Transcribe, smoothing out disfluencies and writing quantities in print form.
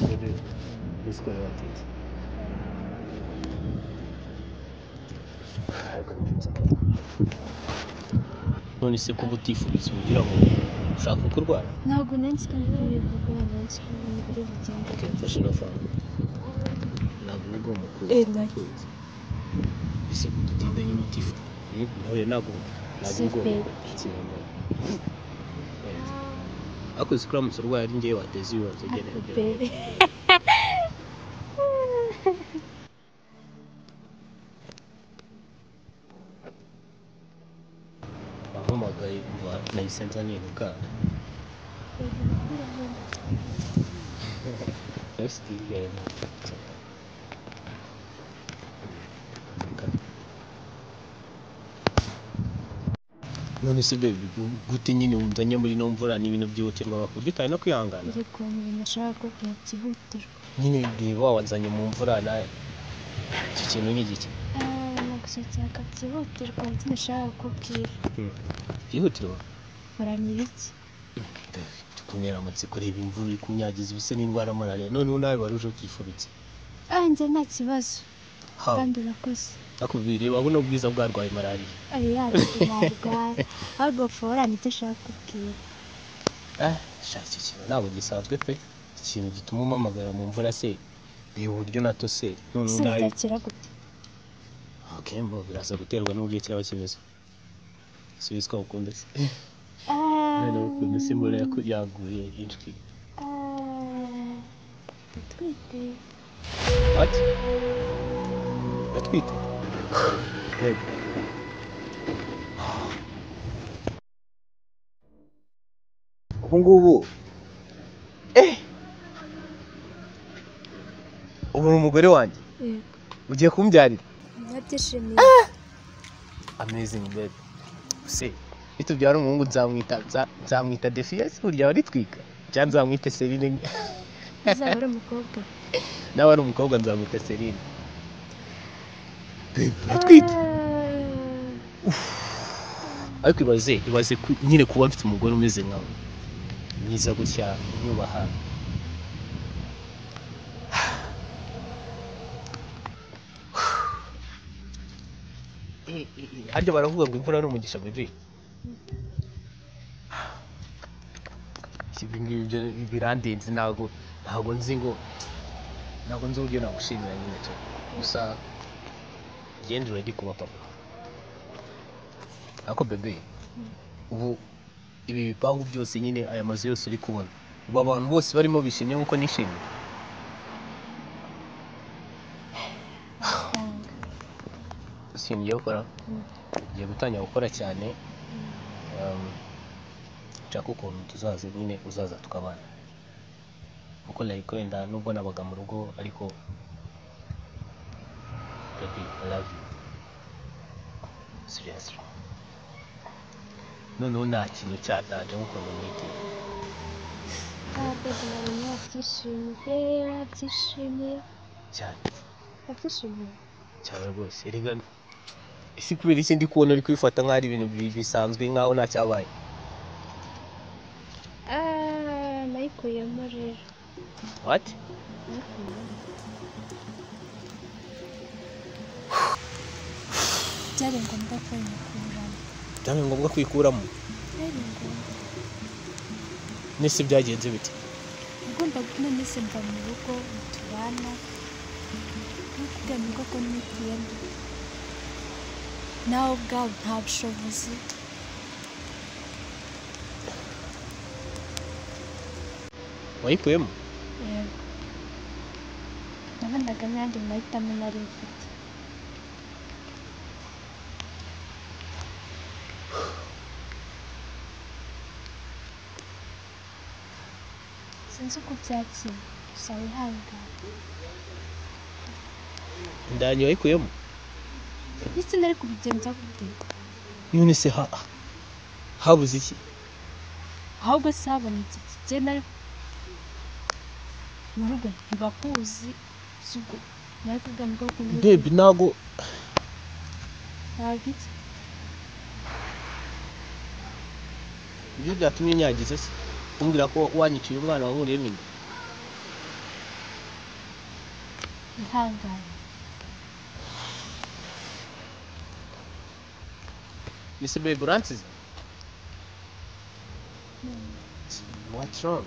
Bebe, mbese watinze. None se kuba utifubitse ugira ngo ushaka kurwara? Ntabwo nanjye kubivuga, nanjye biri bugende. Okay, mfashe ino fanta. Ntabwo uba ugomba Nta- Ese utinda nyine utifubitse? Oya, ntabwo Si ugomba baby. gutsinda. Ariko uzi ko uramutse urwaye ari njyewe wateza ibibazo Ariko genda. bebe. Wampamagaye umva nahise nza niruka. None se baby, gute nyine unzanye muri ino mvura n'ibintu byihutirwa bakurya utari no kwihangana? Iri kumenya nashaka kubwira byihutirwa. Nyine reba wanzanye mu mvura nawe icyo kintu ni igiki? Nagushakiraga byihutirwa icyo nashaka kukubwira. Byihutirwa? Uramira iki? Tukumwera amatsiko, reba imvura iri kunyagiza ibisa n'indwara malariya, noneho nawe wari uje utifubitse. Ah, njye nta kibazo. Ha, Kandi urakoze. ariko bireba buno bwiza bwarwaye malariya. Ari yacu narwaye. Ahubwo fora nicyo nshaka kukubwira. Ah, sha icyo kintu ntabwo gisanzwe pe. Ikintu gituma umpamagara mu mvura se, reba uburyo natose, noneho Se nawe. byakira gute? Okay, mbo biraza guterwa n'uburyo kiraba kimeze. Subiza ko ukunda se. Ah, Noneho ukuntu se imvura yaguye inshwi. ah, ndatwite. What? Uratwite? Babe. Ubu ngubu ubu ni umugore wanjye. Yego. Ugiye kumbyarira? Ndabyishimiye. Amazing babe. Se, nitubyara umuhungu nzamwita nzamwita Defiance burya waritwika. Cyangwa nzamwite Celine. Uzaba ari umukobwa. Nawe ari umukobwa nzamwita Celine. Babe, uratwite? Ariko ibaze nyine kuba mfite umugore umeze nkawe. Mwiza gutya, unyubaha. Harya baravuga ngo imvura ni umugisha baby. Ibi ngibi byo birandenze, ntabwo nzi ngo ntabwo nzi uburyo nagushimira nyine tu. Gusa genda ready kuba papa. Ariko bebe, ubu ibi bipangu byose nyine aya mazu yose uri kubona, ubu abantu bose barimo bishimye nkuko nishimye. Ikintu ngiye gukora, ngiye gutangira gukora cyane. Nshaka ukuntu tuzaza nyine uzaza tukabana, kuko like wenda nubwo nabaga mu rugo ariko baby I love you seriously. Noneho nta kintu cyatanje nk'ukuntu mwite. Ah, baby, nari nabyishimiye, nabyishimiye. Cyane. Nabyishimiye. Cyane rwose. Erega ese kubera iki ndi kubona uri kubifata nk'aho ari ibintu bisanzwe nk'aho nta cyabaye? Ah, nayikuyemo rero. What? Nayikuyemo. Byari ngombwa ko nyikuramo. Byari ngombwa kwikuramo? Byari ngombwa. Nese byagenze bite? Ugomba none se mva mu rugo tubana. Nakubwira mu rugo ko nitiyemo. Nawe ubwawe nta bushobozi. Wayikuyemo? Yego. Nabonaga n'ayandi mahitamo nari mfite. Sinzi uko byakira, gusa wihangane. Inda yanjye wayikuyemo? Ndetse nari kubigenza gute? None se habuze iki? Ahubwo se habonetse iki? Njye nari mu rugo ntibakuzi, si ubwo nari kubwira ngo Baby, ntago ntabwo iki? Ibyo byatumye nyagize se? Kumbwira ko wanyiciye umwana wankuriyemo inda. Ihangane. Mr. Babe, uransize? What's wrong?